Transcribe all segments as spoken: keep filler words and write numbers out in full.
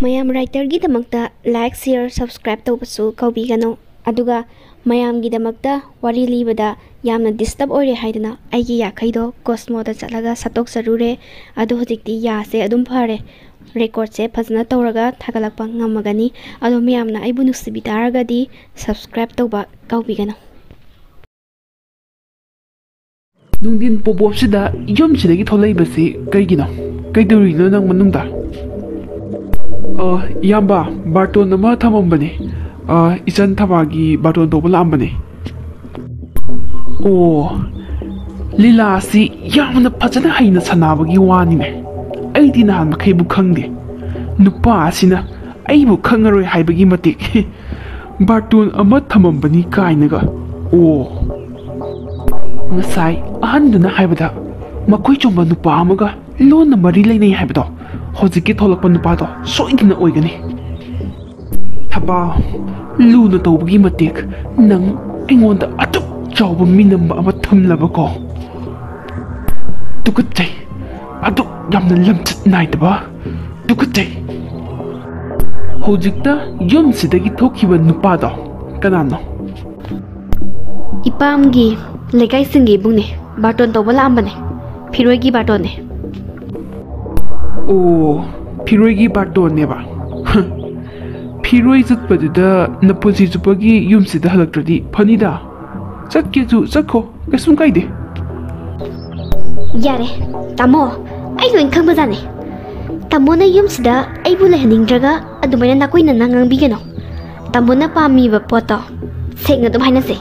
ꯃꯌꯥꯝ writerꯒꯤꯗꯃꯛꯇ like, share, subscribe ꯇꯧꯕꯁꯨ ꯀꯥꯎꯕꯤꯒꯅꯨ꯫ ꯑꯗꯨꯒ ꯃꯌꯥꯝꯒꯤꯗꯃꯛꯇ ꯋꯥꯔꯤ ꯂꯤꯕꯗ ꯌꯥꯝꯅ disturb ꯑꯣꯏꯔꯦ ꯍꯥꯏꯗꯨꯅ ꯑꯩꯒꯤ ꯌꯥꯈꯩꯗꯣ Cosmoꯗ ꯆꯠꯂꯒ ꯁꯠꯇꯣꯛꯆꯔꯨꯔꯦ꯫ ꯑꯗꯣ ꯍꯧꯖꯤꯛꯇꯤ ꯌꯥꯁꯦ ꯑꯗꯨꯝ ꯐꯔꯦ꯫ Recordꯁꯦ ꯐꯖꯅ ꯇꯧꯔꯒ ꯊꯥꯒꯠꯂꯛꯄ ꯉꯝꯃꯒꯅꯤ꯫ ꯑꯗꯣ ꯃꯌꯥꯝꯅ ꯑꯩꯕꯨ ꯅꯨꯡꯁꯤꯕꯤ ꯇꯥꯔꯒꯗꯤ subscribe ꯇꯧꯕ ꯀꯥꯎꯕꯤꯒꯅꯨ꯫ ꯅꯨꯡꯊꯤꯟ ꯄꯣꯕꯣꯞꯁꯤꯗ ꯌꯨꯝꯁꯤꯗꯒꯤ ꯊꯣꯛꯂꯛꯏꯕꯁꯤ ꯀꯩꯒꯤꯅꯣ? ꯀꯩꯗꯧꯔꯤꯅꯣ ꯅꯪ ꯃꯅꯨꯡꯗ? ꯑ, ꯏꯌꯥꯝꯕ, ꯕꯥꯔꯇꯣꯟ ꯑꯃ ꯊꯝꯃꯝꯕꯅꯦ꯫ ꯑ, ꯏꯆꯟ ꯊꯕꯥꯒꯤ ꯕꯥꯔꯇꯣꯟ ꯇꯧꯕ ꯂꯥꯛꯑꯝꯕꯅꯦ꯫ ꯑꯣ, ꯂꯤꯂꯥꯁꯤ ꯌꯥꯝꯅ ꯐꯖꯅ ꯍꯩꯅ ꯁꯥꯟꯅꯕꯒꯤ ꯋꯥꯅꯤꯅꯦ꯫ ꯑꯩꯗꯤ ꯅꯍꯥꯟ ꯃꯈꯩꯕꯨ ꯈꯪꯗꯦ꯫ ꯅꯨꯄꯥ ꯑꯁꯤꯅ ꯑꯩꯕꯨ ꯈꯪꯉꯔꯣꯏ ꯍꯥꯏꯕꯒꯤ ꯃꯇꯤꯛ꯫ ꯕꯥꯔꯇꯣꯟ ꯑꯃ ꯊꯝꯃꯝꯕꯅꯤ ꯀꯥꯏꯅꯒ꯫ ꯑꯣ, ꯉꯁꯥꯏ ꯑꯍꯟꯗꯨꯅ ꯍꯥꯏꯕꯗ ꯃꯈꯣꯏ ꯆꯨꯝꯕ ꯅꯨꯄꯥ ꯑꯃꯒ ꯂꯣꯟꯅ ꯃꯔꯤ ꯂꯩꯅꯩ ꯍꯥꯏꯕꯗꯣ ꯍꯧꯖꯤꯛꯀꯤ ꯊꯣꯛꯂꯛꯄ ꯅꯨꯄꯥꯗꯣ ꯁꯣꯏꯗꯅ ꯑꯣꯏꯒꯅꯤ꯫ ꯊꯕꯥ, ꯂꯨꯅ ꯇꯧꯕꯒꯤ ꯃꯇꯤꯛ ꯅꯪ ꯑꯩꯉꯣꯟꯗ ꯑꯗꯨꯛ ꯆꯥꯎꯕ ꯃꯤꯅꯝꯕ ꯑꯃ ꯊꯝꯂꯕꯀꯣ? ꯇꯨꯀꯠꯆꯩ꯫ ꯑꯗꯨꯛ ꯌꯥꯝꯅ ꯂꯝꯆꯠ ꯅꯥꯏꯗꯕ꯫ ꯇꯨꯀꯠꯆꯩ꯫ ꯍꯧꯖꯤꯛꯇ ꯌꯨꯝꯁꯤꯗꯒꯤ ꯊꯣꯛꯈꯤꯕ ꯅꯨꯄꯥꯗꯣ ꯀꯅꯥꯅꯣ? ꯏꯄꯥꯝꯒꯤ ꯂꯩꯀꯥꯏꯁꯤꯡꯒꯤ ꯏꯕꯨꯡꯅꯦ꯫ ꯕꯥꯔꯇꯣꯟ ꯇꯧꯕ ꯂꯥꯛꯑꯝꯕꯅꯦ꯫ ꯐꯤꯔꯣꯏꯒꯤ ꯕꯥꯔꯇꯣꯟꯅꯦ꯫ ꯑꯣ, ꯐꯤꯔꯣꯏꯒꯤ ꯕꯥꯔꯇꯣꯟꯅꯦꯕ꯫ ꯍ, ꯐꯤꯔꯣꯏ ꯆꯠꯄꯗꯨꯗ ꯅꯄꯨꯟꯁꯤ ꯆꯨꯞꯄꯒꯤ ꯌꯨꯝꯁꯤꯗ ꯍꯜꯂꯛꯇ꯭ꯔꯗꯤ ꯐꯅꯤꯗ꯫ ꯆꯠꯀꯦꯁꯨ ꯆꯠꯈꯣ, ꯀꯩꯁꯨꯝ ꯀꯥꯏꯗꯦ꯫ ꯌꯥꯔꯦ, ꯇꯥꯃꯣ, ꯑꯩ ꯂꯣꯏ ꯈꯪꯕꯖꯥꯠꯅꯤ꯫ ꯇꯥꯃꯣꯅ ꯌꯨꯝꯁꯤꯗ ꯑꯩꯕꯨ ꯂꯩꯍꯟꯅꯤꯡꯗ꯭ꯔꯒ ꯑꯗꯨꯃꯥꯏꯅ ꯅꯥꯀꯣꯏꯅꯅ ꯉꯥꯡꯕꯤꯒꯅꯨ꯫ ꯇꯥꯃꯣꯅ ꯄꯥꯝꯃꯤꯕ ꯄꯣꯠꯇꯣ ꯁꯦꯡꯅ ꯑꯗꯨꯝ ꯍꯥꯏꯅꯁꯦ꯫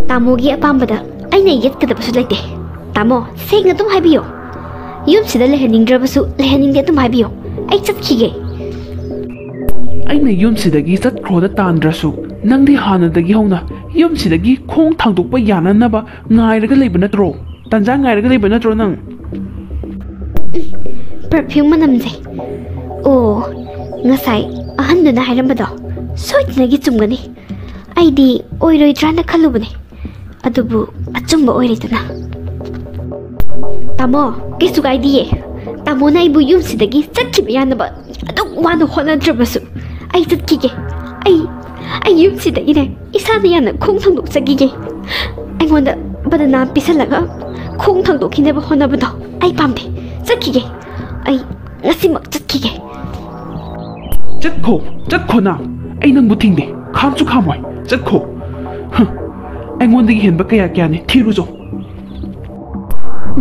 ꯇꯥꯃꯣꯒꯤ ꯑꯄꯥꯝꯕꯗ ꯑꯩꯅ ꯌꯦꯠꯀꯗꯕꯁꯨ ꯂꯩꯇꯦ꯫ ꯇꯥꯃꯣ, ꯁꯦꯡꯅ ꯑꯗꯨꯝ ꯍꯥꯏꯕꯤꯌꯣ꯫ ꯌꯨꯝꯁꯤꯗ ꯂꯩꯍꯟꯅꯤꯡꯗ꯭ꯔꯕꯁꯨ ꯂꯩꯍꯟꯅꯤꯡꯗꯦ ꯑꯗꯨꯝ ꯍꯥꯏꯕꯤꯌꯣ꯫ ꯑꯩ ꯆꯠꯈꯤꯒꯦ꯫ ꯑꯩꯅ ꯌꯨꯝꯁꯤꯗꯒꯤ ꯆꯠꯈ꯭ꯔꯣꯅ ꯇꯥꯟꯗ꯭ꯔꯁꯨ, ꯅꯪꯗꯤ ꯍꯥꯟꯅꯗꯒꯤ ꯍꯧꯅ ꯌꯨꯝꯁꯤꯗꯒꯤ ꯈꯣꯡ ꯊꯥꯡꯗꯣꯛꯄ ꯌꯥꯅꯅꯕ ꯉꯥꯏꯔꯒ ꯂꯩꯕ ꯅꯠꯇ꯭ꯔꯣ? ꯇꯥꯟꯖꯥ ꯉꯥꯏꯔꯒ ꯂꯩꯕ ꯅꯠꯇ꯭ꯔꯣ ꯅꯪ? ꯄꯔꯐ꯭ꯌꯨꯝ ꯃꯅꯝꯁꯦ꯫ ꯑꯣ, ꯉꯁꯥꯏ ꯑꯍꯟꯗꯨꯅ ꯍꯥꯏꯔꯝꯕꯗꯣ ꯁꯣꯏꯗꯅꯒꯤ ꯆꯨꯝꯒꯅꯤ꯫ ꯑꯩꯗꯤ ꯑꯣꯏꯔꯣꯏꯗ꯭ꯔꯥꯅ ꯈꯜꯂꯨꯕꯅꯦ, ꯑꯗꯨꯕꯨ ꯑꯆꯨꯝꯕ ꯑꯣꯏꯔꯦꯗꯅ꯫ ꯇꯥꯃꯣ, ꯀꯩꯁꯨ ꯀꯥꯏꯗꯤꯌꯦ꯫ ꯇꯥꯃꯣꯅ ꯑꯩꯕꯨ ꯌꯨꯝꯁꯤꯗꯒꯤ ꯆꯠꯈꯤꯕ ꯌꯥꯅꯕ ꯑꯗꯨꯛ ꯋꯥꯅ ꯍꯣꯠꯅꯗ꯭ꯔꯕꯁꯨ ꯑꯩ ꯆꯠꯈꯤꯒꯦ꯫ ꯑꯩ ꯑꯩ ꯌꯨꯝꯁꯤꯗꯒꯤꯅꯦ ꯏꯁꯥꯅ ꯌꯥꯅ ꯈꯣꯡ ꯊꯥꯡꯗꯣꯛꯆꯈꯤꯒꯦ꯫ ꯑꯩꯉꯣꯟꯗ ꯕꯗꯅꯥꯝ ꯄꯤꯁꯜꯂꯒ ꯈꯣꯡ ꯊꯥꯡꯗꯣꯛꯈꯤꯅꯕ ꯍꯣꯠꯅꯕꯗꯣ ꯑꯩ ꯄꯥꯝꯗꯦ꯫ ꯆꯠꯈꯤꯒꯦ꯫ ꯑꯩ ꯉꯁꯤꯃꯛ ꯆꯠꯈꯤꯒꯦ꯫ ꯆꯠꯈꯣ, ꯆꯠꯈꯣ ꯅꯪ꯫ ꯑꯩ ꯅꯪꯕꯨ ꯊꯤꯡꯗꯦ꯫ ꯈꯥꯝꯁꯨ ꯈꯥꯝꯃꯣꯏ꯫ ꯆꯠꯈꯣ꯫ ꯍ, ꯑꯩꯉꯣꯟꯗꯒꯤ ꯍꯦꯟꯕ ꯀꯌꯥ ꯀꯌꯥꯅꯤ ꯊꯤꯔꯨꯆꯣ꯫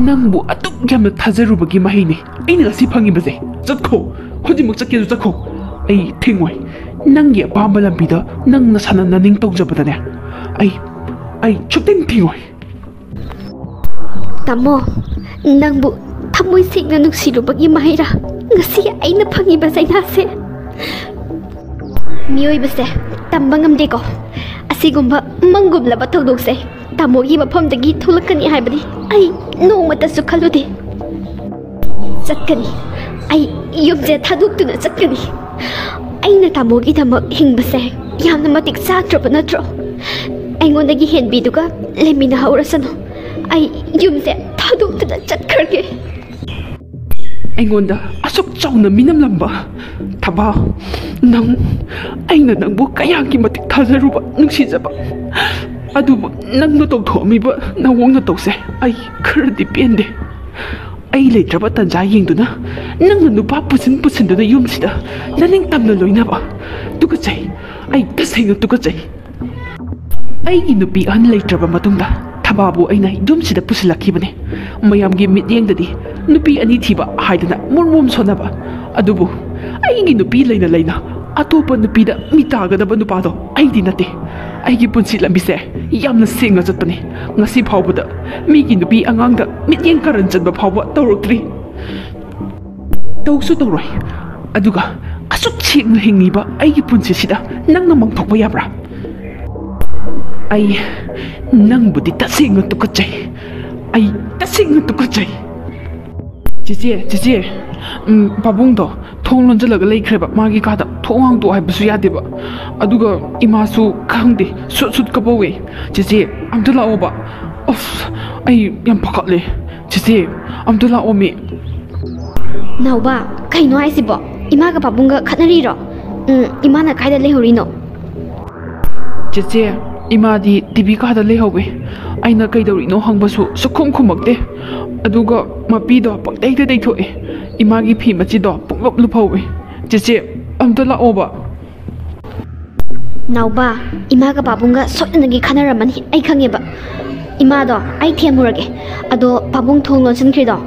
ꯅꯪꯕꯨ ꯑꯗꯨꯛ ꯌꯥꯝꯅ ꯊꯥꯖꯔꯨꯕꯒꯤ ꯃꯍꯩꯅꯤ ꯑꯩꯅ ꯉꯁꯤ ꯐꯪꯉꯤꯕꯁꯦ꯫ ꯆꯠꯈꯣ꯫ ꯍꯧꯖꯤꯛꯃꯛ ꯆꯠꯀꯦꯁꯨ ꯆꯠꯈꯣ꯫ ꯑꯩ ꯊꯤꯡꯉꯣꯏ꯫ ꯅꯪꯒꯤ ꯑꯄꯥꯝꯕ ꯂꯝꯕꯤꯗ ꯅꯪ ꯅꯁꯥꯅ ꯅꯅꯤꯡ ꯇꯧꯖꯕꯗꯅꯦ꯫ ꯑꯩ, ꯑꯩ ꯁꯨꯛꯊꯤꯡ ꯊꯤꯡꯉꯣꯏ꯫ ꯇꯥꯃꯣ, ꯅꯪꯕꯨ ꯊꯃꯣꯏ ꯁꯦꯡꯅ ꯅꯨꯡꯁꯤꯔꯨꯕꯒꯤ ꯃꯍꯩꯔꯥ ꯉꯁꯤ ꯑꯩꯅ ꯐꯪꯉꯤꯕ ꯆꯩꯅꯥꯁꯦ? ꯃꯤꯑꯣꯏꯕꯁꯦ ꯇꯝꯕ ꯉꯝꯗꯦꯀꯣ꯫ ꯑꯁꯤꯒꯨꯝꯕ ꯃꯪꯒꯨꯝꯂꯕ ꯊꯧꯗꯣꯛꯁꯦ ꯇꯥꯃꯣꯒꯤ ꯃꯐꯝꯗꯒꯤ ꯊꯣꯛꯂꯛꯀꯅꯤ ꯍꯥꯏꯕꯗꯤ ꯑꯩ ꯅꯣꯡꯃꯇꯁꯨ ꯈꯜꯂꯨꯗꯦ꯫ ꯆꯠꯀꯅꯤ꯫ ꯑꯩ ꯌꯨꯝꯁꯦ ꯊꯥꯗꯣꯛꯇꯨꯅ ꯆꯠꯀꯅꯤ꯫ ꯑꯩꯅ ꯇꯥꯃꯣꯒꯤꯗꯃꯛ ꯍꯤꯡꯕꯁꯦ ꯌꯥꯝꯅ ꯃꯇꯤꯛ ꯆꯥꯗ꯭ꯔꯕ ꯅꯠꯇ꯭ꯔꯣ? ꯑꯩꯉꯣꯟꯗꯒꯤ ꯍꯦꯟꯕꯤꯗꯨꯒ ꯂꯩꯃꯤꯟꯅꯍꯧꯔꯁꯅꯨ꯫ ꯑꯩ ꯌꯨꯝꯁꯦ ꯊꯥꯗꯣꯛꯇꯨꯅ ꯆꯠꯈ꯭ꯔꯒꯦ꯫ ꯑꯩꯉꯣꯟꯗ ꯑꯁꯨꯛ ꯆꯥꯎꯅ ꯃꯤꯅꯝꯂꯝꯕ ꯊꯕꯥ, ꯅꯪ, ꯑꯩꯅ ꯅꯪꯕꯨ ꯀꯌꯥꯒꯤ ꯃꯇꯤꯛ ꯊꯥꯖꯔꯨꯕ, ꯅꯨꯡꯁꯤꯖꯕ, ꯑꯗꯨꯕꯨ ꯅꯪꯅ ꯇꯧꯊꯣꯛꯑꯝꯃꯤꯕ ꯅꯑꯣꯡ ꯅꯇꯧꯁꯦ ꯑꯩ ꯈꯔꯗꯤ ꯄꯦꯟꯗꯦ꯫ ꯑꯩ ꯂꯩꯇ꯭ꯔꯕ ꯇꯟꯖꯥ ꯌꯦꯡꯗꯨꯅ ꯅꯪꯅ ꯅꯨꯄꯥ ꯄꯨꯁꯤꯟ ꯄꯨꯁꯤꯟꯗꯨꯅ ꯌꯨꯝꯁꯤꯗ ꯅꯅꯤꯡꯇꯝꯅ ꯂꯣꯏꯅꯕ꯫ ꯇꯨꯀꯠꯆꯩ꯫ ꯑꯩ ꯇꯁꯦꯡꯅ ꯇꯨꯀꯠꯆꯩ꯫ ꯑꯩꯒꯤ ꯅꯨꯄꯤ ꯑꯍꯟ ꯂꯩꯇ꯭ꯔꯕ ꯃꯇꯨꯡꯗ ꯊꯕꯥꯕꯨ ꯑꯩꯅ ꯌꯨꯝꯁꯤꯗ ꯄꯨꯁꯤꯜꯂꯛꯈꯤꯕꯅꯦ꯫ ꯃꯌꯥꯝꯒꯤ ꯃꯤꯠꯌꯦꯡꯗꯗꯤ ꯅꯨꯄꯤ ꯑꯅꯤ ꯊꯤꯕ ꯍꯥꯏꯗꯅ ꯃꯨꯔ ꯃꯨꯝ ꯁꯣꯟꯅꯕ꯫ ꯑꯗꯨꯕꯨ ꯑꯩꯒꯤ ꯅꯨꯄꯤ ꯂꯩꯅ ꯂꯩꯅ ꯑꯇꯣꯞꯄ ꯅꯨꯄꯤꯗ ꯃꯤ ꯇꯥꯒꯗꯕ ꯅꯨꯄꯥꯗꯣ ꯑꯩꯗꯤ ꯅꯠꯇꯦ꯫ ꯑꯩꯒꯤ ꯄꯨꯟꯁꯤ ꯂꯝꯕꯤꯁꯦ ꯌꯥꯝꯅ ꯁꯦꯡꯅ ꯆꯠꯄꯅꯤ꯫ ꯉꯁꯤ ꯐꯥꯎꯕꯗ ꯃꯤꯒꯤ ꯅꯨꯄꯤ ꯑꯉꯥꯡꯗ ꯃꯤꯠꯌꯦꯡ ꯀꯥꯔꯟ ꯆꯟꯕ ꯐꯥꯎꯕ ꯇꯧꯔꯛꯇ꯭ꯔꯤ꯫ ꯇꯧꯁꯨ ꯇꯧꯔꯣꯏ꯫ ꯑꯗꯨꯒ ꯑꯁꯨꯛ ꯁꯦꯡꯅ ꯍꯤꯡꯉꯤꯕ ꯑꯩꯒꯤ ꯄꯨꯟꯁꯤꯁꯤꯗ ꯅꯪꯅ ꯃꯥꯡꯊꯣꯛꯄ ꯌꯥꯕ꯭ꯔꯥ? ꯑꯩ ꯅꯪꯕꯨꯗꯤ ꯇꯁꯦꯡꯅ ꯇꯨꯀꯠꯆꯩ꯫ ꯑꯩ ꯇꯁꯦꯡꯅ ꯇꯨꯀꯠꯆꯩ꯫ ꯆꯦꯆꯦ, ꯆꯦꯆꯦ, ꯎꯝ, ꯄꯥꯕꯨꯡꯗꯣ ꯊꯣꯡ ꯂꯣꯟꯖꯜꯂꯒ ꯂꯩꯈ꯭ꯔꯦꯕ꯫ ꯃꯥꯒꯤ ꯀꯥꯗ ꯊꯣꯡ ꯍꯥꯡꯗꯣꯛꯑꯣ ꯍꯥꯏꯕꯁꯨ ꯌꯥꯗꯦꯕ꯫ ꯑꯗꯨꯒ ꯏꯃꯥꯁꯨ ꯈꯪꯗꯦ, ꯁꯨꯠ ꯁꯨꯠ ꯀꯞꯄꯧꯋꯦ꯫ ꯆꯦꯆꯦ, ꯑꯝꯇ ꯂꯥꯛꯑꯣꯕ꯫ ꯑꯁ, ꯑꯩ ꯌꯥꯝ ꯄꯥꯈꯠꯂꯦ꯫ ꯆꯦꯆꯦ, ꯑꯝꯇ ꯂꯥꯛꯑꯣꯃꯤ꯫ ꯅꯥꯎꯕ, ꯀꯩꯅꯣ ꯍꯥꯏꯁꯤꯕꯣ? ꯏꯃꯥꯒ ꯄꯥꯕꯨꯡꯒ ꯈꯠꯅꯔꯤꯔꯣ? ꯎꯝ, ꯏꯃꯥꯅ ꯀꯥꯏꯗ ꯂꯩꯍꯧꯔꯤꯅꯣ? ꯆꯦꯆꯦ, ꯏꯃꯥꯗꯤ ꯇꯤꯚꯤ ꯀꯥꯗ ꯂꯩꯍꯧꯋꯦ꯫ ꯑꯩꯅ ꯀꯩꯗꯧꯔꯤꯅꯣ ꯍꯪꯕꯁꯨ ꯁꯨꯛꯈꯨꯝ ꯈꯨꯝꯃꯛꯇꯦ꯫ ꯑꯗꯨꯒ ꯃꯄꯤꯗꯣ ꯄꯪꯇꯩꯗ ꯇꯩꯊꯣꯛꯑꯦ꯫ ꯏꯃꯥꯒꯤ ꯐꯤ ꯃꯆꯤꯗꯣ ꯄꯨꯡꯂꯨꯞ ꯂꯨꯞꯍꯧꯋꯦ꯫ ꯆꯦꯆꯦ, ꯑꯝꯇ ꯂꯥꯛꯑꯣꯕ꯫ ꯅꯥꯎꯕ, ꯏꯃꯥꯒ ꯄꯥꯕꯨꯡꯒ ꯁꯣꯏꯗꯅꯒꯤ ꯈꯠꯅꯔꯝꯃꯅꯤ, ꯑꯩ ꯈꯪꯉꯦꯕ꯫ ꯏꯃꯥꯗꯣ ꯑꯩ ꯊꯦꯝꯃꯨꯔꯒꯦ꯫ ꯑꯗꯣ ꯄꯥꯕꯨꯡ ꯊꯣꯡ ꯂꯣꯟꯁꯤꯟꯈ꯭ꯔꯤꯗꯣ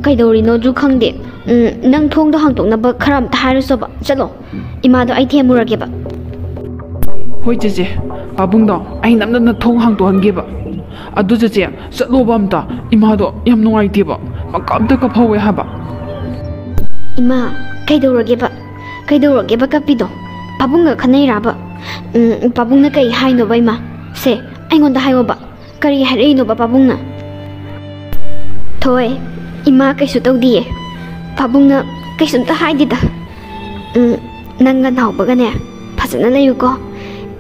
ꯀꯩꯗꯧꯔꯤꯅꯣꯁꯨ ꯈꯪꯗꯦ꯫ ꯎꯝ, ꯅꯪ ꯊꯣꯡꯗꯣ ꯍꯥꯡꯇꯣꯛꯅꯕ ꯈꯔ ꯑꯝꯇ ꯍꯥꯏꯔꯨꯁꯣꯕ꯫ ꯆꯠꯂꯣ, ꯏꯃꯥꯗꯣ ꯑꯩ ꯊꯦꯝꯃꯨꯔꯒꯦꯕ꯫ ꯍꯣꯏ ꯆꯦꯆꯦ, ꯄꯥꯕꯨꯡꯗꯣ ꯑꯩ ꯅꯝꯗꯅ ꯊꯣꯡ ꯍꯥꯡꯇꯣꯛꯍꯟꯒꯦꯕ꯫ ꯑꯗꯨ ꯆꯦꯆꯦ, ꯆꯠꯂꯣꯕ ꯑꯝꯇ, ꯏꯃꯥꯗꯣ ꯌꯥꯝ ꯅꯨꯡꯉꯥꯏꯇꯦꯕ, ꯄꯪꯀꯞꯇ ꯀꯞꯍꯧꯋꯦ ꯍꯥꯏꯕ꯫ ꯏꯃꯥ, ꯀꯩꯗꯧꯔꯒꯦꯕ? ꯀꯩꯗꯧꯔꯒꯦꯕ ꯀꯞꯄꯤꯗꯣ? ꯄꯥꯕꯨꯡꯒ ꯈꯟꯅꯩꯔꯥꯕ? ꯎꯝ, ꯄꯥꯕꯨꯡꯅ ꯀꯩ ꯍꯥꯏꯅꯣꯕ ꯏꯃꯥ? ꯁꯦ, ꯑꯩꯉꯣꯟꯗ ꯍꯥꯏꯌꯣꯕ, ꯀꯔꯤ ꯍꯥꯏꯔꯛꯏꯅꯣꯕ ꯄꯥꯕꯨꯡꯅ? ꯊꯣꯏ, ꯏꯃꯥ ꯀꯩꯁꯨ ꯇꯧꯗꯤꯌꯦ꯫ ꯄꯥꯕꯨꯡꯅ ꯀꯩꯁꯨꯝꯇ ꯍꯥꯏꯗꯦꯗ꯫ ꯎꯝ, ꯅꯪꯒ ꯅꯥꯎꯕꯒꯅꯦ ꯐꯖꯅ ꯂꯩꯌꯨꯀꯣ꯫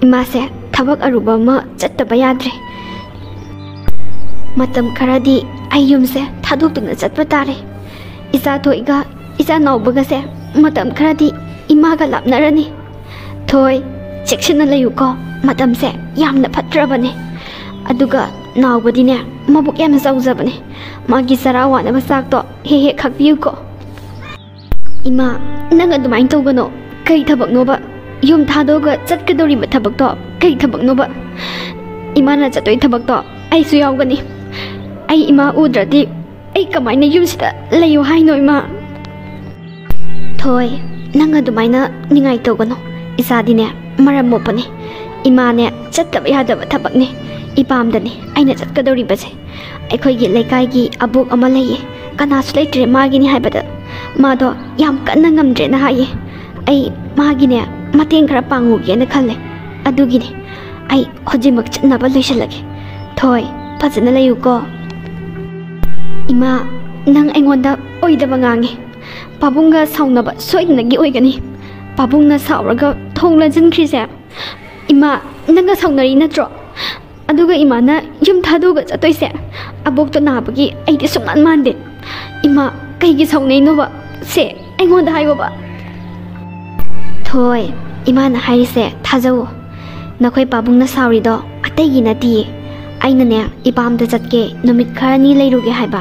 ꯏꯃꯥꯁꯦ ꯊꯕꯛ ꯑꯔꯨꯕ ꯑꯃ ꯆꯠꯇꯕ ꯌꯥꯗ꯭ꯔꯦ꯫ ꯃꯇꯝ ꯈꯔꯗꯤ ꯑꯩ ꯌꯨꯝꯁꯦ ꯊꯥꯗꯣꯛꯇꯨꯅ ꯆꯠꯄ ꯇꯥꯔꯦ꯫ ꯏꯆꯥ ꯊꯣꯏꯒ ꯏꯆꯥ ꯅꯥꯎꯕꯒꯁꯦ ꯃꯇꯝ ꯈꯔꯗꯤ ꯏꯃꯥꯒ ꯂꯥꯞꯅꯔꯅꯤ꯫ ꯊꯣꯏ, ꯆꯦꯛꯁꯤꯟꯅ ꯂꯩꯌꯨꯀꯣ꯫ ꯃꯇꯝꯁꯦ ꯌꯥꯝꯅ ꯐꯠꯇ꯭ꯔꯕꯅꯦ꯫ ꯑꯗꯨꯒ ꯅꯥꯎꯕꯗꯤꯅꯦ ꯃꯕꯨꯛ ꯌꯥꯝꯅ ꯆꯥꯎꯖꯕꯅꯦ꯫ ꯃꯥꯒꯤ ꯆꯔꯥ ꯋꯥꯅꯕ ꯆꯥꯛꯇꯣ ꯍꯦꯛ ꯍꯦꯛ ꯈꯥꯛꯄꯤꯌꯨꯀꯣ꯫ ꯏꯃꯥ, ꯅꯪ ꯑꯗꯨꯃꯥꯏꯅ ꯇꯧꯒꯅꯣ꯫ ꯀꯩ ꯊꯕꯛꯅꯣꯕ? ꯌꯨꯝ ꯊꯥꯗꯣꯛꯑꯒ ꯆꯠꯀꯗꯧꯔꯤꯕ ꯊꯕꯛꯇꯣ ꯀꯩ ꯊꯕꯛꯅꯣꯕ? ꯏꯃꯥꯅ ꯆꯠꯇꯣꯏ ꯊꯕꯛꯇꯣ ꯑꯩꯁꯨ ꯌꯥꯎꯒꯅꯤ꯫ ꯑꯩ ꯏꯃꯥ ꯎꯗ꯭ꯔꯗꯤ ꯑꯩ ꯀꯃꯥꯏꯅ ꯌꯨꯝꯁꯤꯗ ꯂꯩꯌꯨ ꯍꯥꯏꯅꯣ, ꯏꯃꯥ? ꯊꯣꯏ, ꯅꯪ ꯑꯗꯨꯃꯥꯏꯅ ꯅꯤꯡꯉꯥꯏ ꯇꯧꯒꯅꯨ꯫ ꯏꯆꯥꯗꯤꯅꯦ ꯃꯔꯝ ꯃꯣꯛꯄꯅꯤ꯫ ꯏꯃꯥꯅꯦ ꯆꯠꯇꯕ ꯌꯥꯗꯕ ꯊꯕꯛꯅꯤ꯫ ꯏꯄꯥꯝꯗꯅꯤ ꯑꯩꯅ ꯆꯠꯀꯗꯧꯔꯤꯕꯁꯦ꯫ ꯑꯩꯈꯣꯏꯒꯤ ꯂꯩꯀꯥꯏꯒꯤ ꯑꯕꯣꯛ ꯑꯃ ꯂꯩꯌꯦ, ꯀꯅꯥꯁꯨ ꯂꯩꯇ꯭ꯔꯦ ꯃꯥꯒꯤꯅꯤ ꯍꯥꯏꯕꯗ꯫ ꯃꯥꯗꯣ ꯌꯥꯝ ꯀꯟꯅ ꯉꯝꯗ꯭ꯔꯦꯅ ꯍꯥꯏꯌꯦ꯫ ꯑꯩ ꯃꯥꯒꯤꯅꯦ ꯃꯇꯦꯡ ꯈꯔ ꯄꯥꯡꯉꯨꯒꯦꯅ ꯈꯜꯂꯦ꯫ ꯑꯗꯨꯒꯤꯅꯦ꯫ ꯑꯩ ꯍꯧꯖꯤꯛꯃꯛ ꯆꯠꯅꯕ ꯂꯣꯏꯁꯤꯜꯂꯒꯦ꯫ ꯊꯣꯏ, ꯐꯖꯅ ꯂꯩꯌꯨꯀꯣ꯫ ꯏꯃꯥ, ꯅꯪ ꯑꯩꯉꯣꯟꯗ ꯑꯣꯏꯗꯕ ꯉꯥꯡꯉꯤ꯫ ꯄꯥꯕꯨꯡꯒ ꯁꯥꯎꯅꯕ ꯁꯣꯏꯗꯅꯒꯤ ꯑꯣꯏꯒꯅꯤ꯫ ꯄꯥꯕꯨꯡꯅ ꯁꯥꯎꯔꯒ ꯊꯣꯡ ꯂꯣꯟꯁꯤꯟꯈ꯭ꯔꯤꯁꯦ꯫ ꯏꯃꯥ, ꯅꯪꯒ ꯁꯥꯎꯅꯔꯤ ꯅꯠꯇ꯭ꯔꯣ? ꯑꯗꯨꯒ ꯏꯃꯥꯅ ꯌꯨꯝ ꯊꯥꯗꯣꯛꯑꯒ ꯆꯠꯇꯣꯏꯁꯦ꯫ ꯑꯕꯣꯛꯇꯣ ꯅꯥꯕꯒꯤ ꯑꯩꯗꯤ ꯁꯨꯡꯃꯥꯟ ꯃꯥꯟꯗꯦ꯫ ꯏꯃꯥ, ꯀꯩꯒꯤ ꯁꯥꯎꯅꯩꯅꯣꯕ? ꯁꯦ, ꯑꯩꯉꯣꯟꯗ ꯍꯥꯏꯌꯣꯕ꯫ ꯊꯣꯏ, ꯏꯃꯥꯅ ꯍꯥꯏꯔꯤꯁꯦ ꯊꯥꯖꯧꯋꯣ꯫ ꯅꯈꯣꯏ ꯄꯥꯕꯨꯡꯅ ꯁꯥꯎꯔꯤꯗꯣ ꯑꯇꯩꯒꯤ ꯅꯠꯇꯤꯌꯦ꯫ ꯑꯩꯅꯅꯦ, ꯏꯄꯥꯝꯗ ꯆꯠꯀꯦ, ꯅꯨꯃꯤꯠ ꯈꯔꯅꯤ ꯂꯩꯔꯨꯒꯦ ꯍꯥꯏꯕ꯫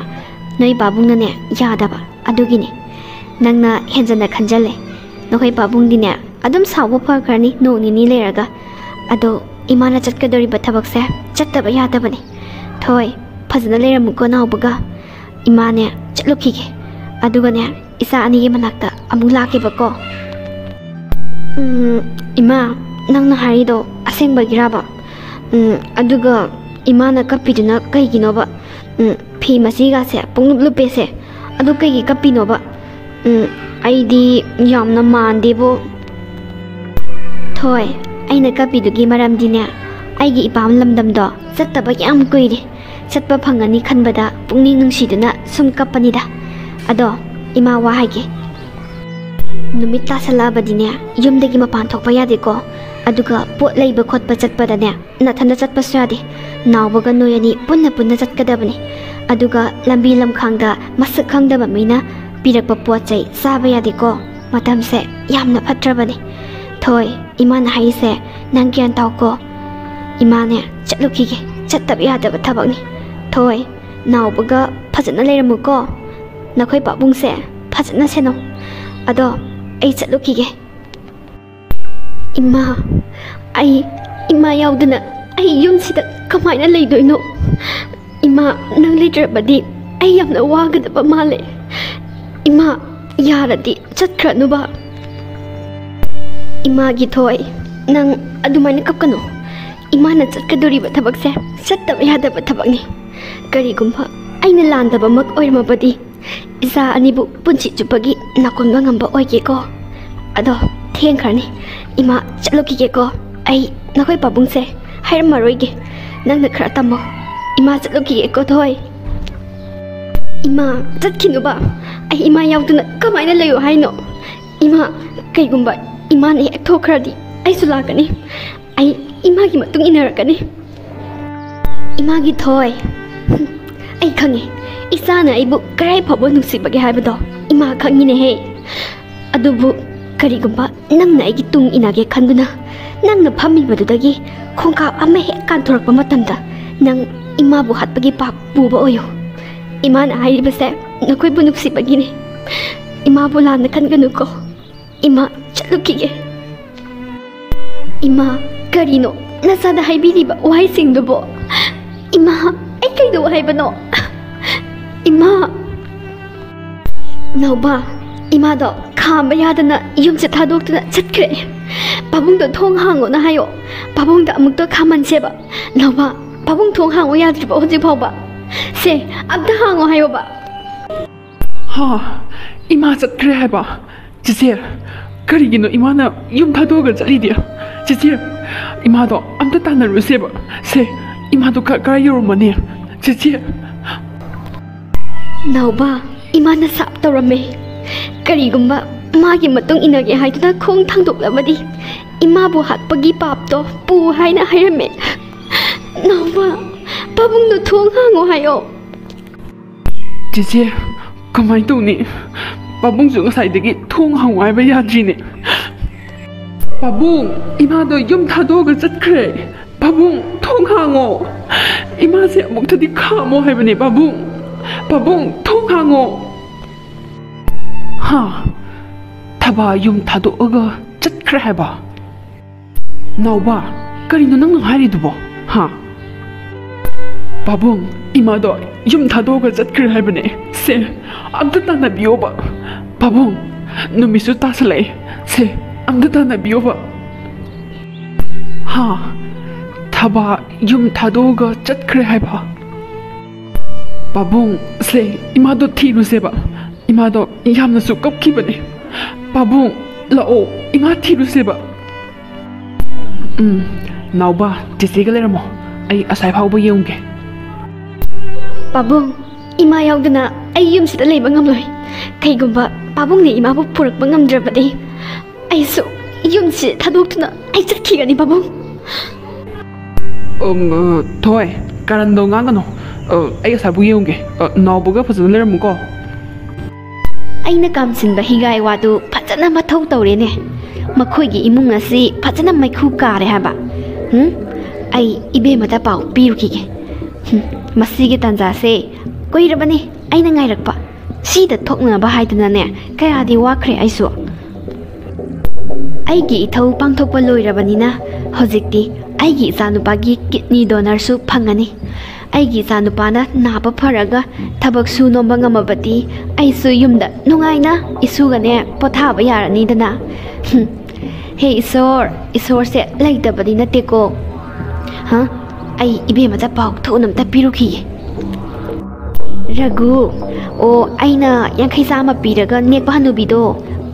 ꯅꯣꯏ ꯄꯥꯕꯨꯡꯅꯅꯦ ꯌꯥꯗꯕ, ꯑꯗꯨꯒꯤꯅꯦ꯫ ꯅꯪꯅ ꯍꯦꯟꯖꯟꯅ ꯈꯟꯖꯜꯂꯦ꯫ ꯅꯈꯣꯏ ꯄꯥꯕꯨꯡꯗꯤꯅꯦ ꯑꯗꯨꯝ ꯁꯥꯎꯕ ꯐꯈ꯭ꯔꯅꯤ ꯅꯣꯡ ꯅꯤꯅꯤ ꯂꯩꯔꯒ꯫ ꯑꯗꯣ ꯏꯃꯥꯅ ꯆꯠꯀꯗꯧꯔꯤꯕ ꯊꯕꯛꯁꯦ ꯆꯠꯇꯕ ꯌꯥꯗꯕꯅꯤ꯫ ꯊꯣꯏ, ꯐꯖꯅ ꯂꯩꯔꯝꯃꯨꯀꯣ ꯅꯥꯎꯕꯒ꯫ ꯏꯃꯥꯅꯦ ꯆꯠꯂꯨꯈꯤꯒꯦ꯫ ꯑꯗꯨꯒꯅꯦ, ꯏꯆꯥ ꯑꯅꯤꯒꯤ ꯃꯅꯥꯛꯇ ꯑꯃꯨꯛ ꯂꯥꯛꯀꯦꯕꯀꯣ꯫ ꯎꯝ, ꯏꯃꯥ, ꯅꯪꯅ ꯍꯥꯏꯔꯤꯗꯣ ꯑꯁꯦꯡꯕꯒꯤꯔꯕ? ꯎꯝ, ꯑꯗꯨꯒ ꯏꯃꯥꯅ ꯀꯞꯄꯤꯗꯨꯅ ꯀꯩꯒꯤꯅꯣꯕ? ꯎꯝ, ꯐꯤ ꯃꯆꯤꯒꯁꯦ ꯄꯨꯡꯂꯨꯞ ꯂꯨꯞꯄꯦꯁꯦ꯫ ꯑꯗꯨ ꯀꯩꯒꯤ ꯀꯞꯄꯤꯅꯣꯕ? ꯎꯝ, ꯑꯩꯗꯤ ꯌꯥꯝꯅ ꯃꯥꯟꯗꯦꯕꯣ꯫ ꯊꯣꯏ, ꯑꯩꯅ ꯀꯞꯄꯤꯗꯨꯒꯤ ꯃꯔꯝꯗꯤꯅꯦ, ꯑꯩꯒꯤ ꯏꯄꯥꯝ ꯂꯝꯗꯝꯗꯣ ꯆꯠꯇꯕ ꯌꯥꯝ ꯀꯨꯏꯔꯦ꯫ ꯆꯠꯄ ꯐꯪꯉꯅꯤ ꯈꯟꯕꯗ ꯄꯨꯛꯅꯤꯡ ꯅꯨꯡꯁꯤꯗꯨꯅ ꯁꯨꯝ ꯀꯞꯄꯅꯤꯗ꯫ ꯑꯗꯣ, ꯏꯃꯥ, ꯋꯥ ꯍꯥꯏꯒꯦ꯫ ꯅꯨꯃꯤꯠ ꯇꯥꯁꯜꯂꯛꯑꯕꯗꯤꯅꯦ, ꯌꯨꯝꯗꯒꯤ ꯃꯄꯥꯟ ꯊꯣꯛꯄ ꯌꯥꯗꯦꯀꯣ꯫ ꯑꯗꯨꯒ ꯄꯣꯠ ꯂꯩꯕ ꯈꯣꯠꯄ ꯆꯠꯄꯗꯅꯦ, ꯅꯊꯟꯗ ꯆꯠꯄꯁꯨ ꯌꯥꯗꯦ꯫ ꯅꯥꯎꯕꯒ ꯅꯣꯏ ꯑꯅꯤ ꯄꯨꯟꯅ ꯄꯨꯟꯅ ꯆꯠꯀꯗꯕꯅꯤ꯫ ꯑꯗꯨꯒ ꯂꯝꯕꯤ ꯂꯝꯈꯥꯡꯗ ꯃꯁꯛ ꯈꯪꯗꯕ ꯃꯤꯅ ꯄꯤꯔꯛꯄ ꯄꯣꯠ ꯆꯩ ꯆꯥꯕ ꯌꯥꯗꯦꯀꯣ꯫ ꯃꯇꯝꯁꯦ ꯌꯥꯝꯅ ꯐꯠꯇ꯭ꯔꯕꯅꯤ꯫ ꯊꯣꯏ, ꯏꯃꯥꯅ ꯍꯥꯏꯔꯤꯁꯦ ꯅꯪ ꯒ꯭ꯌꯥꯟ ꯇꯥꯎꯀꯣ꯫ ꯏꯃꯥꯅꯦ, ꯆꯠꯂꯨꯈꯤꯒꯦ꯫ ꯆꯠꯇꯕ ꯌꯥꯗꯕ ꯊꯕꯛꯅꯤ꯫ ꯊꯣꯏ, ꯅꯥꯎꯕꯒ ꯐꯖꯅ ꯂꯩꯔꯝꯃꯨꯀꯣ꯫ ꯅꯈꯣꯏ ꯄꯥꯕꯨꯡꯁꯦ ꯐꯖꯅ ꯁꯦꯟꯅꯧ꯫ ꯑꯗꯣ, ꯑꯩ ꯆꯠꯂꯨꯈꯤꯒꯦ꯫ ꯏꯃꯥ, ꯑꯩ, ꯏꯃꯥ ꯌꯥꯎꯗꯅ ꯑꯩ ꯌꯨꯝꯁꯤꯗ ꯀꯃꯥꯏꯅ ꯂꯩꯗꯣꯏꯅꯣ? ꯏꯃꯥ, ꯅꯪ ꯂꯩꯇ꯭ꯔꯕꯗꯤ ꯑꯩ ꯌꯥꯝꯅ ꯋꯥꯒꯗꯕ ꯃꯥꯜꯂꯦ꯫ ꯏꯃꯥ, ꯌꯥꯔꯗꯤ ꯆꯠꯈ꯭ꯔꯅꯨꯕ꯫ ꯏꯃꯥꯒꯤ ꯊꯣꯏ, ꯅꯪ ꯑꯗꯨꯃꯥꯏꯅ ꯀꯞꯀꯅꯨ꯫ ꯏꯃꯥꯅ ꯆꯠꯀꯗꯧꯔꯤꯕ ꯊꯕꯛꯁꯦ ꯆꯠꯇꯕ ꯌꯥꯗꯕ ꯊꯕꯛꯅꯤ꯫ ꯀꯔꯤꯒꯨꯝꯕ ꯑꯩꯅ ꯂꯥꯟꯗꯕꯃꯛ ꯑꯣꯏꯔꯝꯃꯕꯗꯤ, ꯏꯆꯥ ꯑꯅꯤꯕꯨ ꯄꯨꯟꯁꯤ ꯆꯨꯞꯄꯒꯤ ꯅꯥꯀꯣꯟꯕ ꯉꯝꯕ ꯑꯣꯏꯒꯦꯀꯣ꯫ ꯑꯗꯣ, ꯊꯦꯡꯈ꯭ꯔꯅꯤ꯫ ꯏꯃꯥ, ꯆꯠꯂꯨꯈꯤꯒꯦꯀꯣ꯫ ꯑꯩ ꯅꯈꯣꯏ ꯄꯥꯕꯨꯡꯁꯦ ꯍꯥꯏꯔꯝꯃꯔꯣꯏꯒꯦ꯫ ꯅꯪꯅ ꯈꯔ ꯇꯝꯃꯣ꯫ ꯏꯃꯥ, ꯆꯠꯂꯨꯈꯤꯒꯦꯀꯣ, ꯊꯣꯏ꯫ ꯏꯃꯥ, ꯆꯠꯈꯤꯅꯨꯕ꯫ ꯑꯩ ꯏꯃꯥ ꯌꯥꯎꯗꯅ ꯀꯃꯥꯏꯅ ꯂꯩꯌꯨ ꯍꯥꯏꯅꯣ? ꯏꯃꯥ, ꯀꯩꯒꯨꯝꯕ ꯏꯃꯥꯅ ꯍꯦꯛ ꯊꯣꯛꯈ꯭ꯔꯗꯤ ꯑꯩꯁꯨ ꯂꯥꯛꯀꯅꯤ꯫ ꯑꯩ ꯏꯃꯥꯒꯤ ꯃꯇꯨꯡ ꯏꯟꯅꯔꯛꯀꯅꯤ꯫ ꯏꯃꯥꯒꯤ ꯊꯣꯏ, ꯍꯨꯝ, ꯑꯩ ꯈꯪꯉꯦ, ꯏꯆꯥꯅ ꯑꯩꯕꯨ ꯀꯔꯥꯏ ꯐꯥꯎꯕ ꯅꯨꯡꯁꯤꯕꯒꯦ ꯍꯥꯏꯕꯗꯣ꯫ ꯏꯃꯥ ꯈꯪꯉꯤꯅꯦꯍꯦ꯫ ꯑꯗꯨꯕꯨ ꯀꯔꯤꯒꯨꯝꯕ ꯅꯪꯅ ꯑꯩꯒꯤ ꯇꯨꯡ ꯏꯟꯅꯒꯦ ꯈꯟꯗꯨꯅ ꯅꯪꯅ ꯐꯝꯃꯤꯕꯗꯨꯗꯒꯤ ꯈꯣꯡꯀꯥꯞ ꯑꯃ ꯍꯦꯛ ꯀꯥꯟꯊꯣꯔꯛꯄ ꯃꯇꯝꯗ, ꯅꯪ ꯏꯃꯥꯕꯨ ꯍꯥꯠꯄꯒꯤ ꯄꯥꯞ ꯄꯨꯕ ꯑꯣꯏꯌꯨ꯫ ꯏꯃꯥꯅ ꯍꯥꯏꯔꯤꯕꯁꯦ ꯅꯈꯣꯏꯕꯨ ꯅꯨꯡꯁꯤꯕꯒꯤꯅꯦ꯫ ꯏꯃꯥꯕꯨ ꯂꯥꯟꯅ ꯈꯟꯒꯅꯨꯀꯣ꯫ ꯏꯃꯥ, ꯆꯠꯂꯨꯈꯤꯒꯦ꯫ ꯏꯃꯥ, ꯀꯔꯤꯅꯣ ꯅꯆꯥꯗ ꯍꯥꯏꯕꯤꯔꯤꯕ ꯋꯥꯍꯩꯁꯤꯡꯗꯨꯕꯣ? ꯏꯃꯥ, ꯑꯩ ꯀꯩꯗꯧ ꯍꯥꯏꯕꯅꯣ? ꯏꯃꯥ! ꯅꯥꯎꯕ, ꯏꯃꯥꯗꯣ ꯈꯥꯝꯕ ꯌꯥꯗꯅ ꯌꯨꯝꯁꯦ ꯊꯥꯗꯣꯛꯇꯨꯅ ꯆꯠꯈ꯭ꯔꯦ꯫ ꯄꯥꯕꯨꯡꯗꯣ ꯊꯣꯡ ꯍꯥꯡꯉꯣꯅ ꯍꯥꯏꯌꯣ꯫ ꯄꯥꯕꯨꯡꯗ ꯑꯃꯨꯛꯇ ꯈꯥꯝꯍꯟꯁꯦꯕ꯫ ꯅꯥꯎꯕ, ꯄꯥꯕꯨꯡ ꯊꯣꯡ ꯍꯥꯡꯉꯣ ꯌꯥꯗ꯭ꯔꯤꯕꯣ ꯍꯧꯖꯤꯛ ꯐꯥꯎꯕ? ꯁꯦ, ꯑꯝꯇ ꯍꯥꯡꯉꯣ ꯍꯥꯏꯌꯣꯕ꯫ ꯍꯥ? ꯏꯃꯥ ꯆꯠꯈ꯭ꯔꯦ ꯍꯥꯏꯕ? ꯆꯦꯆꯦ, ꯀꯔꯤꯒꯤꯅꯣ ꯏꯃꯥꯅ ꯌꯨꯝ ꯊꯥꯗꯣꯛꯑꯒ ꯆꯠꯂꯤꯗꯤ? ꯆꯦꯆꯦ, ꯏꯃꯥꯗꯣ ꯑꯝꯇ ꯇꯥꯟꯅꯔꯨꯁꯦꯕ꯫ ꯁꯦ, ꯏꯃꯥꯗꯣ ꯀ-, ꯀꯔꯥꯏ ꯌꯧꯔꯝꯃꯅꯤ? ꯆꯦꯆꯦ꯫ ꯅꯥꯎꯕ, ꯏꯃꯥꯅ ꯁꯥꯞ ꯇꯧꯔꯝꯃꯦ꯫ ꯀꯔꯤꯒꯨꯝꯕ ꯃꯥꯒꯤ ꯃꯇꯨꯡ ꯏꯟꯅꯒꯦ ꯍꯥꯏꯗꯨꯅ ꯈꯣꯡ ꯊꯥꯡꯗꯣꯛꯂꯕꯗꯤ ꯏꯃꯥꯕꯨ ꯍꯥꯠꯄꯒꯤ ꯄꯥꯞꯇꯣ ꯄꯨ ꯍꯥꯏꯅ ꯍꯥꯏꯔꯝꯃꯦ꯫ ꯅꯥꯎꯕ, ꯄꯥꯕꯨꯡꯗꯣ ꯊꯣꯡ ꯍꯥꯡꯉꯣ ꯍꯥꯏꯌꯣ꯫ ꯆꯦꯆꯦ, ꯀꯃꯥꯏꯅ ꯇꯧꯅꯤ? ꯄꯥꯕꯨꯡꯁꯨ ꯉꯁꯥꯏꯗꯒꯤ ꯊꯣꯡ ꯍꯥꯡꯉꯨ ꯍꯥꯏꯕ ꯌꯥꯗ꯭ꯔꯤꯅꯦ꯫ ꯄꯥꯕꯨꯡ, ꯏꯃꯥꯗꯣ ꯌꯨꯝ ꯊꯥꯗꯣꯛꯑꯒ ꯆꯠꯈ꯭ꯔꯦ꯫ ꯄꯥꯕꯨꯡ, ꯊꯣꯡ ꯍꯥꯡꯉꯣ꯫ ꯏꯃꯥꯁꯦ ꯑꯃꯨꯛꯇꯗꯤ ꯈꯥꯝꯃꯣ ꯍꯥꯏꯕꯅꯦ, ꯄꯥꯕꯨꯡ꯫ ꯄꯥꯕꯨꯡ, ꯊꯣꯡ ꯍꯥꯡꯉꯣ꯫ ꯍꯥ? ꯊꯕꯥ ꯌꯨꯝ ꯊꯥꯗꯣꯛꯑꯒ ꯆꯠꯈ꯭ꯔꯦ ꯍꯥꯏꯕ? ꯅꯥꯎꯕ, ꯀꯔꯤꯅꯣ ꯅꯪꯅ ꯍꯥꯏꯔꯤꯗꯨꯕꯣ? ꯍꯥ? ꯄꯥꯕꯨꯡ, ꯏꯃꯥꯗꯣ ꯌꯨꯝ ꯊꯥꯗꯣꯛꯑꯒ ꯆꯠꯈ꯭ꯔꯦ ꯍꯥꯏꯕꯅꯦ꯫ ꯁꯦ, ꯑꯝꯇ ꯇꯥꯟꯅꯕꯤꯌꯣꯕ꯫ ꯄꯥꯕꯨꯡ, ꯅꯨꯃꯤꯠꯁꯨ ꯇꯥꯁꯜꯂꯛꯑꯦ꯫ ꯁꯦ, ꯑꯝꯇ ꯇꯥꯟꯅꯕꯤꯌꯣꯕ꯫ ꯍꯥ? ꯊꯕꯥ ꯌꯨꯝ ꯊꯥꯗꯣꯛꯑꯒ ꯆꯠꯈ꯭ꯔꯦ ꯍꯥꯏꯕ? ꯄꯥꯕꯨꯡ, ꯁꯦ, ꯏꯃꯥꯗꯣ ꯊꯤꯔꯨꯁꯦꯕ꯫ ꯏꯃꯥꯗꯣ ꯌꯥꯝꯅꯁꯨ ꯀꯞꯈꯤꯕꯅꯦ꯫ ꯄꯥꯕꯨꯡ, ꯂꯥꯛꯑꯣ, ꯏꯃꯥ ꯊꯤꯔꯨꯁꯦꯕ꯫ ꯎꯝ, ꯅꯥꯎꯕ, ꯆꯦꯆꯦꯒ ꯂꯩꯔꯝꯃꯣ꯫ ꯑꯩ ꯑꯁꯥꯏ ꯐꯥꯎꯕ ꯌꯦꯡꯉꯨꯒꯦ꯫ ꯄꯥꯕꯨꯡ, ꯏꯃꯥ ꯌꯥꯎꯗꯅ ꯑꯩ ꯌꯨꯝꯁꯤꯗ ꯂꯩꯕ ꯉꯝꯂꯣꯏ꯫ ꯀꯩꯒꯨꯝꯕ ꯄꯥꯕꯨꯡꯅ ꯏꯃꯥꯕꯨ ꯄꯨꯔꯛꯄ ꯉꯝꯗ꯭ꯔꯕꯗꯤ ꯑꯩꯁꯨ ꯌꯨꯝꯁꯤ ꯊꯥꯗꯣꯛꯇꯨꯅ ꯑꯩ ꯆꯠꯈꯤꯒꯅꯤ, ꯄꯥꯕꯨꯡ꯫ ꯎꯝ, ꯑ, ꯊꯣꯏ, ꯀꯔꯟꯗꯣ ꯉꯥꯡꯒꯅꯨ꯫ ꯑ, ꯑꯩ ꯑꯁꯥꯏꯕꯨ ꯌꯦꯡꯉꯨꯒꯦ꯫ ꯑ, ꯅꯥꯎꯕꯒ ꯐꯖꯅ ꯂꯩꯔꯝꯃꯨꯀꯣ꯫ ꯑꯩꯅ ꯀꯥꯝꯁꯤꯟꯕ ꯍꯤꯒꯥꯏ ꯋꯥꯗꯨ ꯐꯖꯅ ꯃꯊꯧ ꯇꯧꯔꯦꯅꯦ꯫ ꯃꯈꯣꯏꯒꯤ ꯏꯃꯨꯡ ꯑꯁꯤ ꯐꯖꯅ ꯃꯩꯈꯨ ꯀꯥꯔꯦ ꯍꯥꯏꯕ꯫ ꯎꯝ? ꯑꯩ ꯏꯕꯦꯝꯃꯗ ꯄꯥꯎ ꯄꯤꯔꯨꯈꯤꯒꯦ꯫ ꯍꯨꯝ, ꯃꯁꯤꯒꯤ ꯇꯥꯟꯖꯥꯁꯦ ꯀꯨꯏꯔꯕꯅꯤ ꯑꯩꯅ ꯉꯥꯏꯔꯛꯄ꯫ ꯁꯤꯗ ꯊꯣꯛꯅꯕ ꯍꯥꯏꯗꯅꯅꯦ ꯀꯌꯥꯗꯤ ꯋꯥꯈ꯭ꯔꯦ ꯑꯩꯁꯨ꯫ ꯑꯩꯒꯤ ꯏꯊꯧ ꯄꯥꯡꯊꯣꯛꯄ ꯂꯣꯏꯔꯕꯅꯤꯅ ꯍꯧꯖꯤꯛꯇꯤ ꯑꯩꯒꯤ ꯏꯆꯥꯅꯨꯄꯥꯒꯤ ꯀꯤꯠꯅꯤ ꯗꯣꯅꯔꯁꯨ ꯐꯪꯉꯅꯤ꯫ ꯑꯩꯒꯤ ꯏꯆꯥꯅꯨꯄꯥꯅ ꯅꯥꯕ ꯐꯔꯒ ꯊꯕꯛ ꯁꯨ ꯅꯣꯝꯕ ꯉꯝꯃꯕꯗꯤ ꯑꯩꯁꯨ ꯌꯨꯝꯗ ꯅꯨꯡꯉꯥꯏꯅ ꯏꯁꯨꯒꯅꯦ ꯄꯣꯊꯥꯕ ꯌꯥꯔꯅꯤꯗꯅ꯫ ꯍꯨꯝ꯫ ꯍꯦ ꯏꯁꯣꯔ, ꯏꯁꯣꯔꯁꯦ ꯂꯩꯇꯕꯗꯤ ꯅꯠꯇꯦꯀꯣ꯫ ꯍꯥ? ꯑꯩ ꯏꯕꯦꯝꯃꯗ ꯄꯥꯎ ꯊꯣꯛꯅ ꯑꯝꯇ ꯄꯤꯔꯨꯈꯤꯒꯦ꯫ ꯔꯘꯨ, ꯑꯣ, ꯑꯩꯅ ꯌꯥꯡꯈꯩ ꯆꯥꯝꯃ ꯄꯤꯔꯒ ꯅꯦꯛꯄ ꯍꯅꯨꯕꯤꯗꯣ,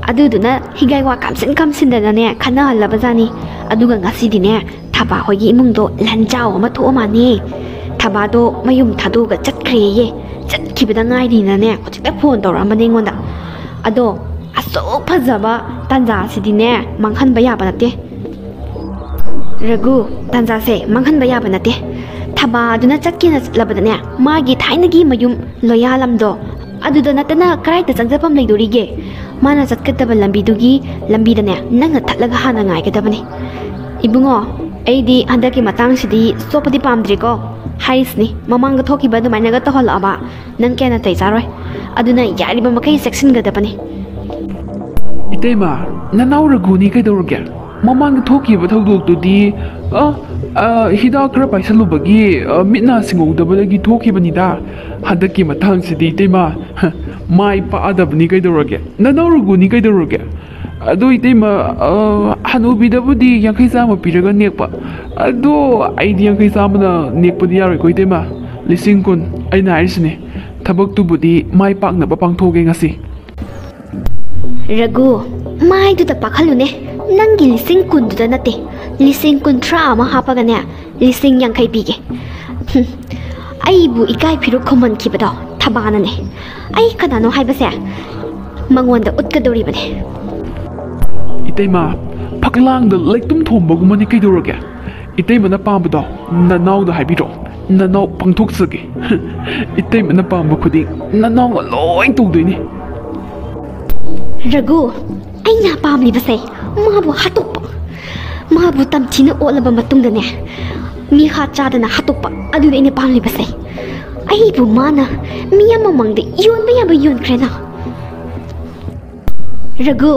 ꯑꯗꯨꯗꯨꯅ ꯍꯤꯒꯥꯏ ꯋꯥ ꯀꯥꯝꯁꯤꯟ ꯀꯥꯝꯁꯤꯟꯗꯅꯅꯦ ꯈꯟꯅꯍꯜꯂꯕꯖꯥꯠꯅꯤ꯫ ꯑꯗꯨꯒ ꯉꯁꯤꯗꯤꯅꯦ ꯊꯕꯥ ꯍꯣꯏꯒꯤ ꯏꯃꯨꯡꯗꯣ ꯂꯟꯖꯥꯎ ꯑꯃ ꯊꯣꯛꯑ ꯃꯥꯜꯅꯦ꯫ ꯊꯕꯥꯗꯣ ꯃꯌꯨꯝ ꯊꯥꯗꯣꯛꯑꯒ ꯆꯠꯈ꯭ꯔꯦꯌꯦ꯫ ꯆꯠꯈꯤꯕꯗ ꯉꯥꯏꯔꯤꯅꯅꯦ ꯍꯧꯖꯤꯛꯇ ꯐꯣꯟ ꯇꯧꯔꯛꯑꯝꯕꯅꯦ ꯑꯩꯉꯣꯟꯗ꯫ ꯑꯗꯣ ꯑꯁꯨꯛ ꯐꯖꯕ ꯇꯥꯟꯖꯥꯁꯤꯗꯤꯅꯦ ꯃꯥꯡꯍꯟꯕ ꯌꯥꯕ ꯅꯠꯇꯦ꯫ ꯔꯘꯨ, ꯇꯥꯟꯖꯥꯁꯦ ꯃꯥꯡꯍꯟꯕ ꯌꯥꯕ ꯅꯠꯇꯦ꯫ ꯊꯕꯥꯗꯨꯅ ꯆꯠꯀꯦꯅ ꯆꯠꯂꯕꯗꯅꯦ ꯃꯥꯒꯤ ꯊꯥꯏꯅꯒꯤ ꯃꯌꯨꯝ ꯂꯣꯌꯥꯂꯝꯗꯣ ꯑꯗꯨꯗ ꯅꯠꯇꯅ ꯀꯗꯥꯏꯗ ꯆꯪꯖꯐꯝ ꯂꯩꯗꯣꯔꯤꯒꯦ? ꯃꯥꯅ ꯆꯠꯀꯗꯕ ꯂꯝꯕꯤꯗꯨꯒꯤ ꯂꯝꯕꯤꯗꯅꯦ ꯅꯪꯅ ꯊꯠꯂꯒ ꯍꯥꯟꯅ ꯉꯥꯏꯒꯗꯕꯅꯤ꯫ ꯏꯕꯨꯡꯉꯣ, ꯑꯩꯗꯤ ꯍꯟꯗꯛꯀꯤ ꯃꯇꯥꯡꯁꯤꯗꯤ ꯆꯣꯞꯄꯗꯤ ꯄꯥꯝꯗ꯭ꯔꯤꯀꯣ꯫ ꯍꯥꯏꯔꯤꯁꯤꯅꯤ, ꯃꯃꯥꯡꯗ ꯊꯣꯛꯈꯤꯕ ꯑꯗꯨꯃꯥꯏꯅꯒ ꯇꯧꯍꯜꯂꯛꯑꯕ ꯅꯪ ꯀꯌꯥ ꯅꯥꯇꯩ ꯆꯥꯔꯣꯏ꯫ ꯑꯗꯨꯅ ꯌꯥꯔꯤꯕ ꯃꯈꯩ ꯆꯦꯛꯁꯤꯟꯒꯗꯕꯅꯤ꯫ ꯏꯇꯩꯃ, ꯅꯅꯥꯎ ꯔꯘꯨꯅꯤ ꯀꯩꯗꯧꯔꯒꯦ? ꯃꯃꯥꯡꯗ ꯊꯣꯛꯈꯤꯕ ꯊꯧꯗꯣꯛꯇꯨꯗꯤ, ꯑ, ꯑ, ꯍꯤꯗꯥꯛ ꯈꯔ ꯄꯥꯏꯁꯜꯂꯨꯕꯒꯤ, ꯑ, ꯃꯤꯠ ꯅꯥ ꯁꯤꯡꯍꯧꯗꯕꯗꯒꯤ ꯊꯣꯛꯈꯤꯕꯅꯤꯗ꯫ ꯍꯟꯗꯛꯀꯤ ꯃꯇꯥꯡꯁꯤꯗꯤ ꯏꯇꯩꯃ, ꯃꯥꯏ ꯄꯥꯛꯑꯗꯕꯅꯤ ꯀꯩꯗꯧꯔꯒꯦ? ꯅꯅꯥꯎ ꯔꯘꯨꯅꯤ ꯀꯩꯗꯧꯔꯒꯦ? ꯑꯗꯨ ꯏꯇꯩꯃ, ꯑ, ꯍꯅꯨꯕꯤꯗꯕꯨꯗꯤ ꯌꯥꯡꯈꯩ ꯆꯥꯝꯃ ꯄꯤꯔꯒ ꯅꯦꯛꯄ꯫ ꯑꯗꯣ ꯑꯩꯗꯤ ꯌꯥꯡꯈꯩ ꯆꯥꯝꯃꯅ ꯅꯦꯛꯄꯗꯤ ꯌꯥꯔꯣꯏꯀꯣ ꯏꯇꯩꯃ꯫ ꯂꯤꯁꯤꯡ ꯀꯨꯟ, ꯑꯩꯅ ꯍꯥꯏꯔꯤꯁꯤꯅꯦ꯫ ꯊꯕꯛꯇꯨꯕꯨꯗꯤ ꯃꯥꯏ ꯄꯥꯛꯅꯕ ꯄꯥꯡꯊꯣꯛꯑꯒꯦ ꯉꯁꯤ꯫ ꯔꯘꯨ, ꯃꯥꯏꯗꯨꯗ ꯄꯥꯈꯠꯂꯨꯅꯦ꯫ ꯅꯪꯒꯤ ꯂꯤꯁꯤꯡ ꯀꯨꯟꯗꯨꯗ ꯅꯠꯇꯦ, ꯂꯤꯁꯤꯡ ꯀꯨꯟꯊ꯭ꯔꯥ ꯑꯃ ꯍꯥꯞꯄꯒꯅꯦ ꯂꯤꯁꯤꯡ ꯌꯥꯡꯈꯩ ꯄꯤꯒꯦ꯫ ꯍꯨꯝ, ꯑꯩꯕꯨ ꯏꯀꯥꯏ ꯐꯤꯔꯨꯛ ꯈꯨꯝꯍꯟꯈꯤꯕꯗꯣ ꯊꯕꯥꯅꯅꯦ꯫ ꯑꯩ ꯀꯅꯥꯅꯣ ꯍꯥꯏꯕꯁꯦ ꯃꯉꯣꯟꯗ ꯎꯠꯀꯗꯧꯔꯤꯕꯅꯦ꯫ ꯏꯇꯩꯃ, ꯐꯛꯂꯥꯡꯗ ꯂꯩꯇꯨꯝ ꯊꯣꯝꯕꯒꯨꯝꯕꯅꯤ ꯀꯩꯗꯧꯔꯒꯦ? ꯏꯇꯩꯃꯅ ꯄꯥꯝꯕꯗꯣ ꯅꯅꯥꯎꯗ ꯍꯥꯏꯕꯤꯔꯣ, ꯅꯅꯥꯎ ꯄꯥꯡꯊꯣꯛꯆꯒꯦ꯫ ꯏꯇꯩꯃꯅ ꯄꯥꯝꯕ ꯈꯨꯗꯤꯡ ꯅꯅꯥꯎꯅ ꯂꯣꯏ ꯇꯧꯗꯣꯏꯅꯤ꯫ ꯔꯘꯨ, ꯑꯩꯅ ꯄꯥꯝꯂꯤꯕꯁꯦ ꯃꯥꯕꯨ ꯍꯥꯠꯇꯣꯛꯄ, ꯃꯥꯕꯨ ꯇꯝꯊꯤꯅ ꯑꯣꯠꯂꯕ ꯃꯇꯨꯡꯗꯅꯦ, ꯃꯤꯈꯥ ꯆꯥꯗꯅ ꯍꯥꯠꯇꯣꯛꯄ, ꯑꯗꯨꯅꯤ ꯑꯩꯅ ꯄꯥꯝꯂꯤꯕꯁꯦ꯫ ꯑꯩꯕꯨ ꯃꯥꯅ ꯃꯤ ꯑꯃ ꯃꯥꯡꯗ ꯌꯣꯟꯕ ꯌꯥꯕ ꯌꯣꯟꯈ꯭ꯔꯦꯅ꯫ ꯔꯘꯨ,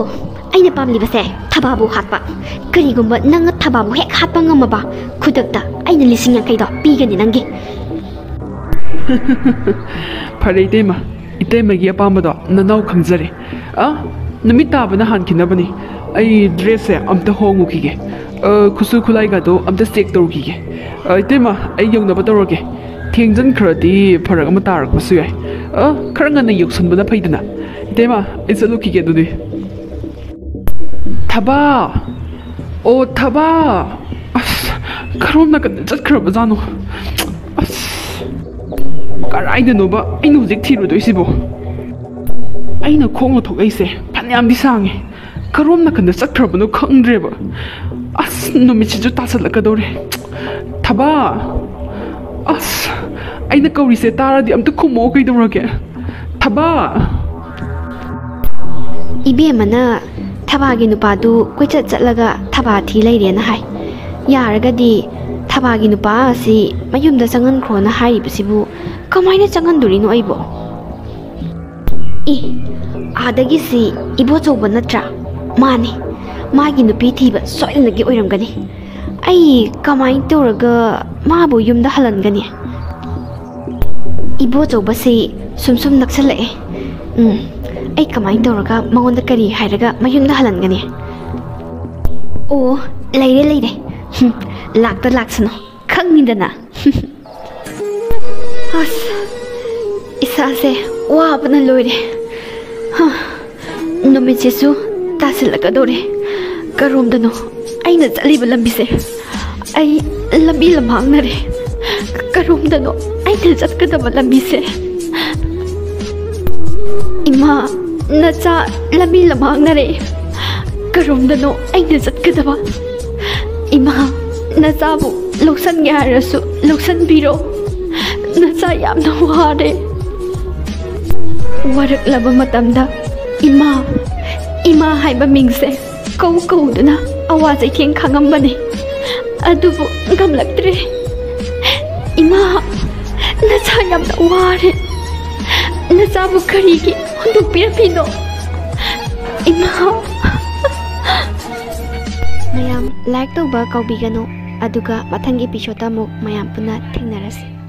ꯑꯩꯅ ꯄꯥꯝꯂꯤꯕꯁꯦ ꯊꯕꯥꯕꯨ ꯍꯥꯠꯄ꯫ ꯀꯔꯤꯒꯨꯝꯕ ꯅꯪꯅ ꯊꯕꯥꯕꯨ ꯍꯦꯛ ꯍꯥꯠꯄ ꯉꯝꯃꯕ, ꯈꯨꯗꯛꯇ ꯑꯩꯅ ꯂꯤꯁꯤꯡ ꯌꯥꯡꯈꯩꯗꯣ ꯄꯤꯒꯅꯤ ꯅꯪꯒꯤ꯫ ꯐꯔꯦ ꯏꯇꯩꯃ, ꯏꯇꯩꯃꯒꯤ ꯑꯄꯥꯝꯕꯗꯣ ꯅꯅꯥꯎ ꯈꯪꯖꯔꯦ꯫ ꯑ, ꯅꯨꯃꯤꯠ ꯇꯥꯕꯅ ꯍꯥꯟꯈꯤꯅꯕꯅꯤ꯫ ꯑꯩ ꯗ꯭ꯔꯦꯁꯁꯦ ꯑꯝꯇ ꯍꯣꯡꯉꯨꯈꯤꯒꯦ꯫ ꯑ, ꯈꯨꯠꯁꯨ ꯈꯨꯠꯂꯥꯏꯒꯗꯣ ꯑꯝꯇ ꯆꯦꯛ ꯇꯧꯔꯨꯈꯤꯒꯦ꯫ ꯑ, ꯏꯇꯩꯃ, ꯑꯩ ꯌꯧꯅꯕ ꯇꯧꯔꯒꯦ꯫ ꯊꯦꯡꯖꯟꯈ꯭ꯔꯗꯤ ꯐꯔꯛ ꯑꯃ ꯇꯥꯔꯛꯄꯁꯨ ꯌꯥꯏ꯫ ꯑ, ꯈꯔ ꯉꯟꯅ ꯌꯧꯁꯟꯕꯅ ꯐꯩꯗꯅ꯫ ꯏꯇꯩꯃ, ꯑꯩ ꯆꯠꯂꯨꯈꯤꯒꯦ ꯑꯗꯨꯗꯤ꯫ ꯊꯕꯥ! ꯑꯣ, ꯊꯕꯥ! ꯑꯁ, ꯀꯔꯣꯝ ꯅꯥꯀꯟꯗ ꯆꯠꯈ꯭ꯔꯕꯖꯥꯠꯅꯣ? ꯑꯁ, ꯀꯔꯥꯏꯗꯅꯣꯕ ꯑꯩꯅ ꯍꯧꯖꯤꯛ ꯊꯤꯔꯨꯗꯣꯏꯁꯤꯕꯣ? ꯑꯩꯅ ꯈꯣꯡꯅ ꯊꯣꯛꯂꯛꯏꯁꯦ ꯐꯅꯌꯥꯝꯗꯤ ꯁꯥꯡꯉꯦ꯫ ꯀꯔꯣꯝ ꯅꯥꯀꯟꯗ ꯆꯠꯈ꯭ꯔꯕꯅꯣ ꯈꯪꯗ꯭ꯔꯦꯕ꯫ ꯑꯁ, ꯅꯨꯃꯤꯠꯁꯤꯁꯨ ꯇꯥꯁꯜꯂꯛꯀꯗꯧꯔꯦ꯫ ꯊꯕꯥ! ꯑꯁ, ꯑꯩꯅ ꯀꯧꯔꯤꯁꯦ ꯇꯥꯔꯗꯤ ꯑꯝꯇ ꯈꯨꯝꯃꯛꯑꯣ, ꯀꯩꯗꯧꯔꯒꯦ? ꯊꯕꯥ! ꯏꯕꯦꯝꯃꯅ ꯊꯕꯥꯒꯤ ꯅꯨꯄꯥꯗꯨ ꯀꯣꯏꯆꯠ ꯆꯠꯂꯒ ꯊꯕꯥ ꯊꯤ ꯂꯩꯔꯦꯅ ꯍꯥꯏ꯫ ꯌꯥꯔꯒꯗꯤ ꯊꯕꯥꯒꯤ ꯅꯨꯄꯥ ꯑꯁꯤ ꯃꯌꯨꯝꯗ ꯆꯪꯍꯟꯈ꯭ꯔꯣꯅ ꯍꯥꯏꯔꯤꯕꯁꯤꯕꯨ ꯀꯃꯥꯏꯅ ꯆꯪꯍꯟꯗꯣꯔꯤꯅꯣ ꯑꯩꯕꯣ? ꯑꯦ, ꯑꯥꯗꯒꯤꯁꯤ ꯏꯕꯣꯆꯧꯕ ꯅꯠꯇ꯭ꯔꯥ? ꯃꯥꯅꯤ, ꯃꯥꯒꯤ ꯅꯨꯄꯤ ꯊꯤꯕ ꯁꯣꯏꯗꯅꯒꯤ ꯑꯣꯏꯔꯝꯒꯅꯤ꯫ ꯑꯩ ꯀꯃꯥꯏꯅ ꯇꯧꯔꯒ ꯃꯥꯕꯨ ꯌꯨꯝꯗ ꯍꯜꯍꯟꯒꯅꯤ? ꯏꯕꯣꯆꯧꯕꯁꯤ ꯁꯨꯝ ꯁꯨꯝ ꯅꯛꯁꯜꯂꯛꯑꯦ꯫ ꯎꯝ, ꯑꯩ ꯀꯃꯥꯏꯅ ꯇꯧꯔꯒ ꯃꯉꯣꯟꯗ ꯀꯔꯤ ꯍꯥꯏꯔꯒ ꯃꯌꯨꯝꯗ ꯍꯜꯍꯟꯒꯅꯤ? ꯑꯣ, ꯂꯩꯔꯦ, ꯂꯩꯔꯦ꯫ ꯍꯨꯝ, ꯂꯥꯛꯇ ꯂꯥꯛꯁꯅꯨ, ꯈꯪꯉꯤꯗꯅ꯫ ꯑꯁ, ꯏꯁꯥꯁꯦ ꯋꯥꯕꯅ ꯂꯣꯏꯔꯦ꯫ ꯍꯥ, ꯅꯨꯃꯤꯠꯁꯤꯁꯨ ꯇꯥꯁꯤꯜꯂꯛꯀꯗꯧꯔꯦ꯫ ꯀꯔꯣꯝꯗꯅꯣ ꯑꯩꯅ ꯆꯠꯂꯤꯕ ꯂꯝꯕꯤꯁꯦ? ꯑꯩ ꯂꯝꯕꯤ ꯂꯝꯍꯥꯡꯅꯔꯦ꯫ ꯀꯔꯣꯝꯗꯅꯣ ꯑꯩꯅ ꯆꯠꯀꯗꯕ ꯂꯝꯕꯤꯁꯦ? ꯏꯃꯥ, ꯅꯆꯥ ꯂꯝꯕꯤ ꯂꯝꯍꯥꯡꯅꯔꯦ꯫ ꯀꯔꯣꯝꯗꯅꯣ ꯑꯩꯅ ꯆꯠꯀꯗꯕ? ꯏꯃꯥ, ꯅꯆꯥꯕꯨ ꯂꯧꯁꯟꯒꯦ ꯍꯥꯏꯔꯁꯨ ꯂꯧꯁꯟꯕꯤꯔꯣ꯫ ꯅꯆꯥ ꯌꯥꯝꯅ ꯋꯥꯔꯦ꯫ ꯋꯥꯔꯛꯂꯕ ꯃꯇꯝꯗ ꯏꯃꯥ, ꯏꯃꯥ ꯍꯥꯏꯕ ꯃꯤꯡꯁꯦ ꯀꯧ ꯀꯧꯗꯨꯅ ꯑꯋꯥ ꯆꯩꯊꯦꯡ ꯈꯥꯡꯉꯝꯕꯅꯤ꯫ ꯑꯗꯨꯕꯨ ꯉꯝꯂꯛꯇ꯭ꯔꯦ꯫ ꯏꯃꯥ, ꯅꯆꯥ ꯌꯥꯝꯅ ꯋꯥꯔꯦ꯫ ꯅꯆꯥꯕꯨ ꯀꯔꯤꯒꯤ ꯍꯨꯟꯗꯣꯛꯄꯤꯔꯝꯃꯤꯅꯣ? ꯏꯃꯥ꯫ ꯃꯌꯥꯝ like ꯇꯧꯕ ꯀꯥꯎꯕꯤꯒꯅꯨ꯫ ꯑꯗꯨꯒ ꯃꯊꯪꯒꯤ episode ꯑꯃꯨꯛ ꯃꯌꯥꯝ ꯄꯨꯟꯅ ꯊꯦꯡꯅꯔꯁꯤ꯫